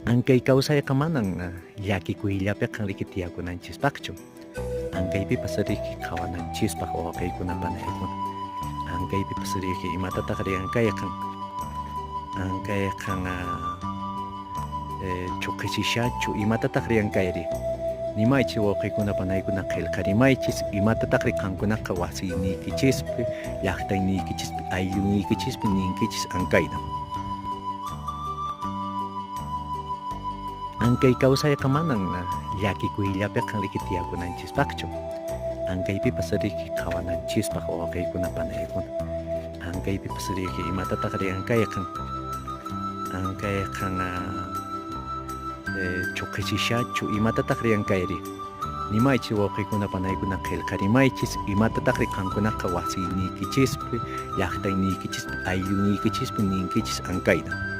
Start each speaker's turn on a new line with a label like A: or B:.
A: Ankay kawsayqa manan llakikuyllapiqa riki tiyakunanchispaqchu. Ankaypipas riki qhawananchispaq wawqiykuna panaykuna. Ankaypipas riki imatataq ri ankayqan. Ankayqan chuqichishachu imatataq ri ankayri. Nimaychis wawqiykuna panaykuna qillqarimaychis imatataq ri qankunaqa wasiyniykichispi, llaqtayniykichispi, aylluykichispi ninkichis ankayta. Ankay kawsayqa manan llakikuyllapiqa riki tiyakunanchispaqchu. Ankaypipas riki qhawananchispaq wawqiykuna panaykuna. Ankaypipas riki imatataq ri ankayqan. Ankayqan chuqichishachu imatataq ri ankayri. Nimaychis wawqiykuna panaykuna qillqarimaychis imatataq ri qankunaqa wasiyniykichispi, llaqtayniykichispi, aylluykichispi ninkichis ankayta.